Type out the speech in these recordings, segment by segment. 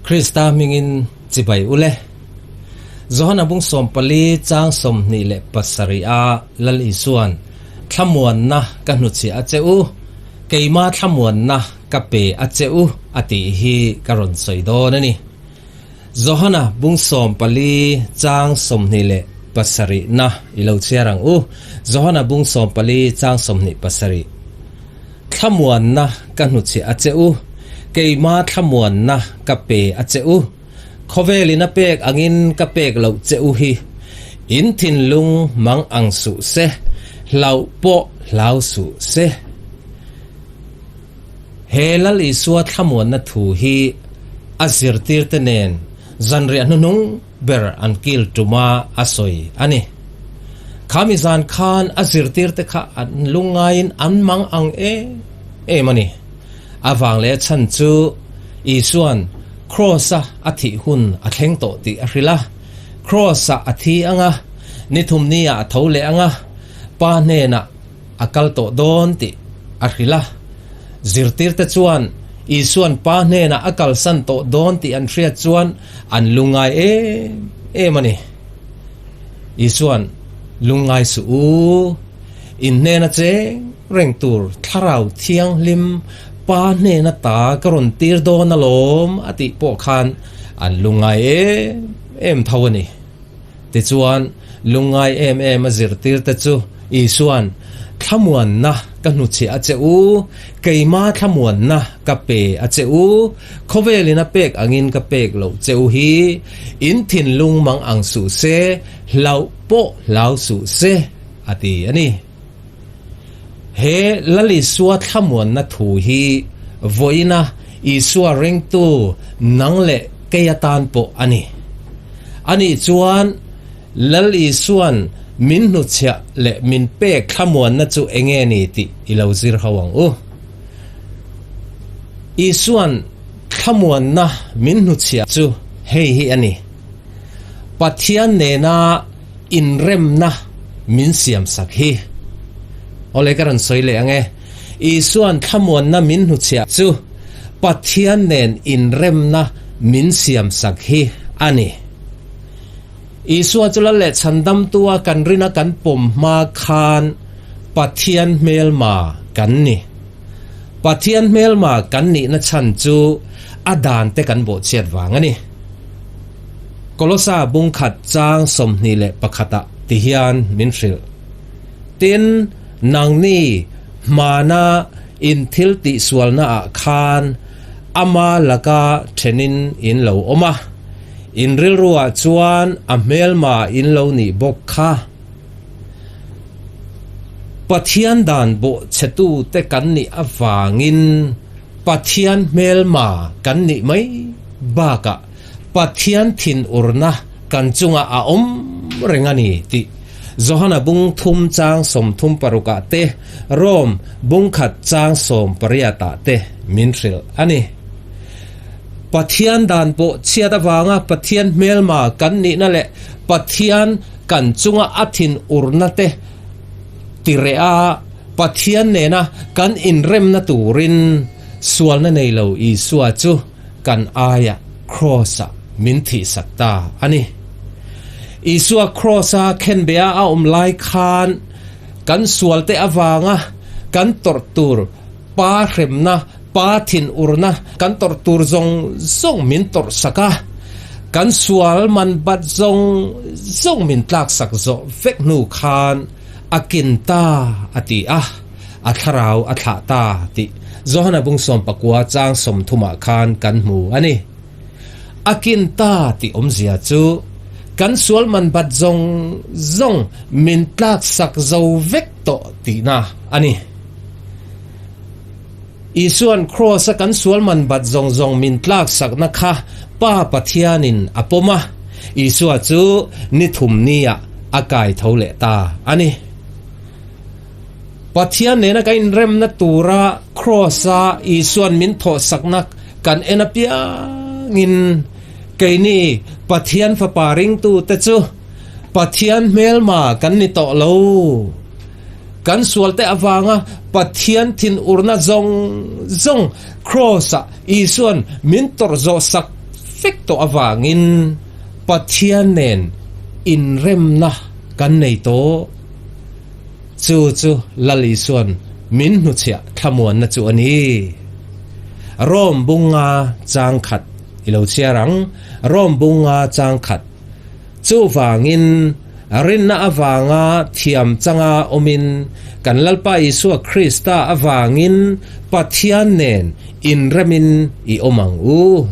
Krista hmingin chibai ule. Johana bung 14 chang 27 a Lal Isuan thlamuanna ka hnuchhiah a che u, keima thlamuanna ka pe a che u a tih hi ka rawn sawi dawn a ni. Johana bung 14 chang 27 na i lo chhiar ang u. Johana bung 14 chang 27. Thlamuanna ka hnuchhiah a che u, keima thlamuanna ka pe a che u. Khawvelin a pek angin ka pek loh che u hi. In thinlung mang ang suh se, hlauh pawh hlau suh se. He Lal Isua thlamuanna thu hi a zirtirte nen zanriah hnuhnung ber an kil tuma a sawi a ni. Khami zan khan a zirtirte kha an lungngaiin an mang ang em em a ni. A vang leh a chhan chu Isua'n Kraws-a a thih hun a thleng tawh tih a hrilh a. Kraws-ah a thi ang a, ni thum niah a tho leh ang a, Pa hnenah a kal tawh dawn tih a hrilh a. Zirtirte chuan Isua'n Pa hnenah a kalsan tawh dawn tih an hriat chuan an lungngai em em a ni. Isua'n, Lungngai suh u, in hnena cheng reng tur Thlarau Thianghlim Pa hnena ta ka rawn tir dawn alawm a tih pawh khan an lungngai em em tho a ni. Tichuan, lungngai em em a zirtirte chu Isua'n, Thlamuanna ka hnuchhiah a che u, keima thlamuanna ka pe a che u, khawvelin a pek angin ka pek loh che u hi, in thinlung mang ang suh se, hlauh pawh hlau suh se, a ti a ni. He Lal Isua thlamuanna thu hi vawiina Isua ringtu nang leh kei atan pawh a ni. Anih chuan Lal Isua'n min hnuchhiah leh min pek thlamuanna chu enge ni tih i lo zir ho ang u. Isua'n thlamuanna min hnuchhiah chu hei hi a ni, Pathian nena inremna min siamsak hi. Awle ka rawn sawi leh ang e, Isua'n thlamuanna min hnuchhiah chu Pathian nen inremna min siamsak hi a ni. Isua chu Lal leh Chhandamtua kan rina kan pawm hma khan Pathian hmelma kan ni. Pathian hmelma kan nihna chhan chu a dante kan bawhchhiat vang a ni. Kolosa bungkhat chang 21ah ti hian min hrilh. Tin, nangni hmana in thil tihsualnaah khan ama laka thenin in lo awm a. In rilruah chuan a hmelma in lo nih bawk kha. Pathian dan bawhchhetute kan nih avangin Pathian hmelma kan nih mai bakah Pathian thinurna kan chungah a awm reng a ni tih Johana bung thum chang 36 ah te, Rom bung khat chang 18 ah te min hrilh a ni. Pathian dan pawh chhiat avanga Pathian hmelma kan nihna leh Pathian kan chunga a thin urna te ti reh a, Pathian nena kan inremna turin sualna nei lo Isua chu kan aiah Kraws-ah min thihsak ta a ni. Isua Kraws-a khenbeh-a a awm lai khan kan sualte avanga kan tawrh tur Pa hremna, pa thinurna kan tawrh tur zawng zawng min tawrh sak a, kan sual man bat zawng zawng min tlak sak zawh vek hnu khan a kin ta a ti a, a thlarau a thlah ta tih Johana bung 19 chang 30 ah khan kan hmu a ni. A kin ta tih awmzia chu kan sual man bat zawng zawng min tlak sak zo vek tawh tihna a ni. Isua'n Kraws-a kan sual man bat zawng zawng min tlak sakna kha Pa Pathianin a pawm a, Isua chu ni thum niah a kai tho leh ta a ni. Pathian nena kan inremna tura Kraws-a Isua'n min thawh sakna kan en apiangin keini Pathian Fapa ringtute chu Pathian hmelma kan ni tawh lo. Kan sualte avanga Pathian thinurna zawng zawng Kraws-ah Isua'n min tawrh zawh sak vek tawh avangin Pathian nen inremna kan nei tawh. Chu chu Lal Isua'n min hnuchhiah thlamuanna chu a ni. Rom bunga chang khat i lo chhiar ang, Rom bunga chang khat. Chuvangin, rinna avanga thiam changa awmin kan Lalpa Isua Krista avangin Pathian nen inremin i awm ang u.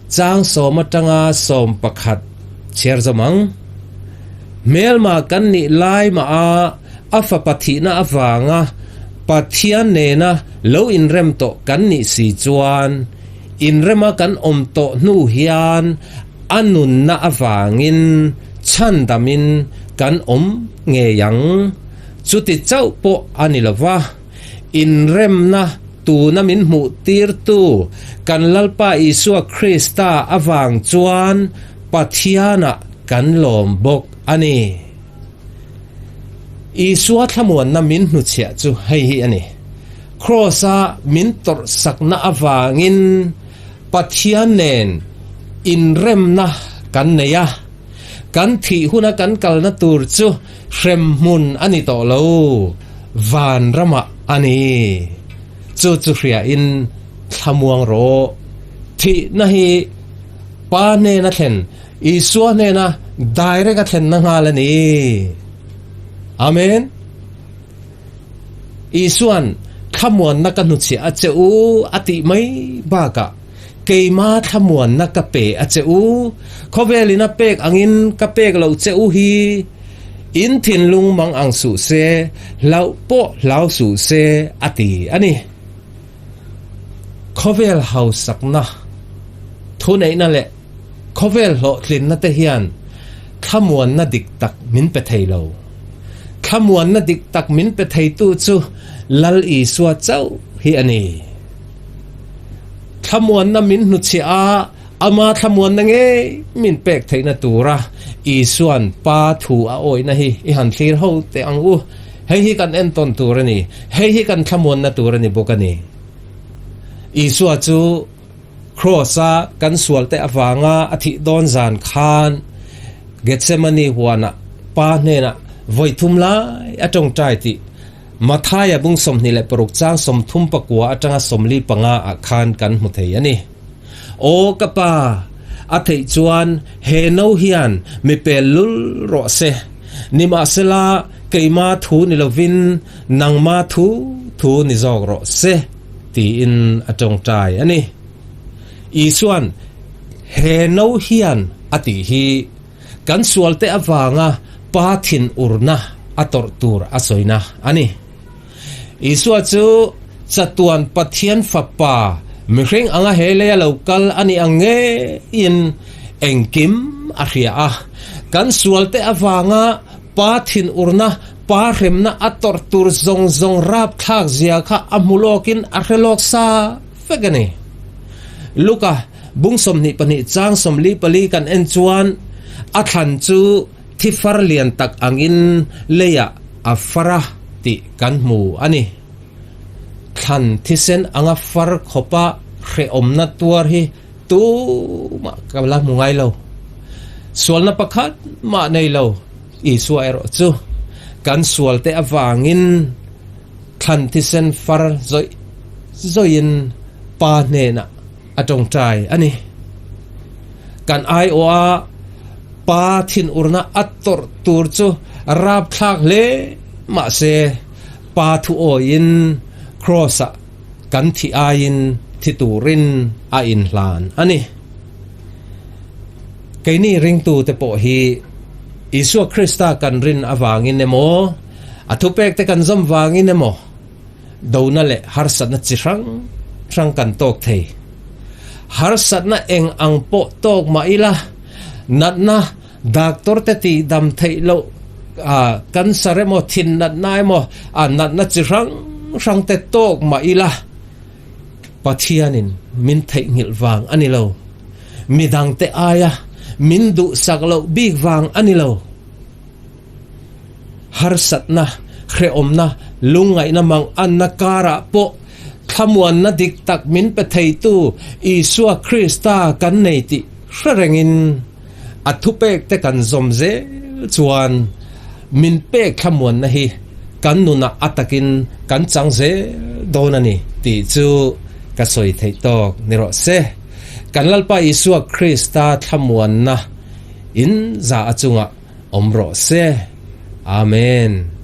Chang sawm atanga 11 chhiar zawm ang. Hmelma kan nih lai mah a, a fapa thihna avanga Pathian nena lo inrem tawh kan nih si chuan, inrema kan awm tawh hnu hian A nunna avangin chhandamin kan awm ngei ang. Chuti chauh pawh a ni lo va, inremna tuna min hmuhtirtu kan Lalpa Isua Krista avang chuan Pathianah kan lawm bawk a ni. Isua thlamuanna min hnuchhiah chu hei hi a ni, Kraws-a min tawrhsakna avangin Pathian nen inremna kan nei a, kan thih huna kan kalna tur chu hremhmun a ni tawh lo, vanramah a ni. Chu chu hriain thlamuang rawh. Thihna hi Pa hnena thlen, Isua hnena direct a thlenna nghal a ni. Amen. Isua'n thlamuanna ka hnuchhiah a che u a tih mai bakah, Keima thlamuanna ka pe a che u, khawvelin a pek angin ka pek loh che u hi, in thinlung mang ang suh se, hlauh pawh hlau suh se a ti a ni. Khawvel hausakna, thuneihna leh khawvel hlawhtlinna te hian thlamuanna dik tak min pe thei lo. Thlamuanna dik tak min pe theitu chu Lal Isua chauh hi a ni. Thlamuanna min hnuchhiah a, ama thlamuanna ngei min pek theihna tura Isua'n Pa thu a awihna hi i han thlir ho teh ang u. Hei hi kan entawn tur a ni. Hei hi kan thlamuanna tur a ni bawk a ni. Isua chu Kraws-a kan sualte avanga a thih dawn zan khan Gethsemane huanah Pa hnenah vawi thum lai a tawngtai tih Mathaia bung 26 chang 39 atanga 45 ah khan kan hmu thei a ni. Aw ka Pa, a theih chuan he no hian mi pel lul rawh se. Nimahsela keima thu ni lovin nangma thu thu ni zawk rawh se. Tiin a tawngtai a ni. Isua'n he no hian a tih hi kan sualte avanga Pa thinurna a tawrh tur a sawina a ni. Isua chu chatuan Pathian Fapa mihring anga he leia lo kal a nih ang ngeiin engkim a hria a. Kan sualte avanga Pa thinurna, pa hremna a tawrh tur zawng zawng rapthlak zia kha a hmu lawkin a hre lawk sa vek a ni. Luka bung 22 chang 44 kan en chuan a thlan chu thi far lian tak angin leiah a far a tih kan hmu a ni. Thlan thisen anga far khawpa hrehawmna tuar hi Tumah ka la hmu ngai lo. Sualna pakhat mah nei lo. Isua erawh chu kan sualte avangin thlan thisen far zawih zawihin Pa hnenah a tawngtai a ni. Kan aiawha Pa thinurna a tawrh tur chu rapthlak hle mahse Pa thuawiin Kraws-ah Kan thih aiin thi turin a inhlan a ni. Keini ringtute pawh hi Isua Krista kan rin avangin emaw, a thupekte kan zawm vangin emaw, dona leh harsatna chi hrang hrang kan tawk thei. Harsatna eng ang pawh tawk mah ila, natna Doctor te tih dam theih loh a cancer emaw thin natna emaw a natna chi hrang hrang te tawk mah ila Pathianin min theihnghilh vang a ni lo. Midang te aia min duhsak loh bik vang a ni lo. Harsatna, hrehawmna, lungngaihna mang anna karah pawh. Thlamuanna dik tak min pe theitu Isua Krista kan nei tih hre rengin a thupekte kan zawm zel chuan min pek thlamuanna hi kan nunah a takin kan chang zel dawn a ni tih chu ka sawi theih tawk ni rawh se. Kan Lalpa Isua Krista thlamuanna in za a chungah awm rawh se. Amen.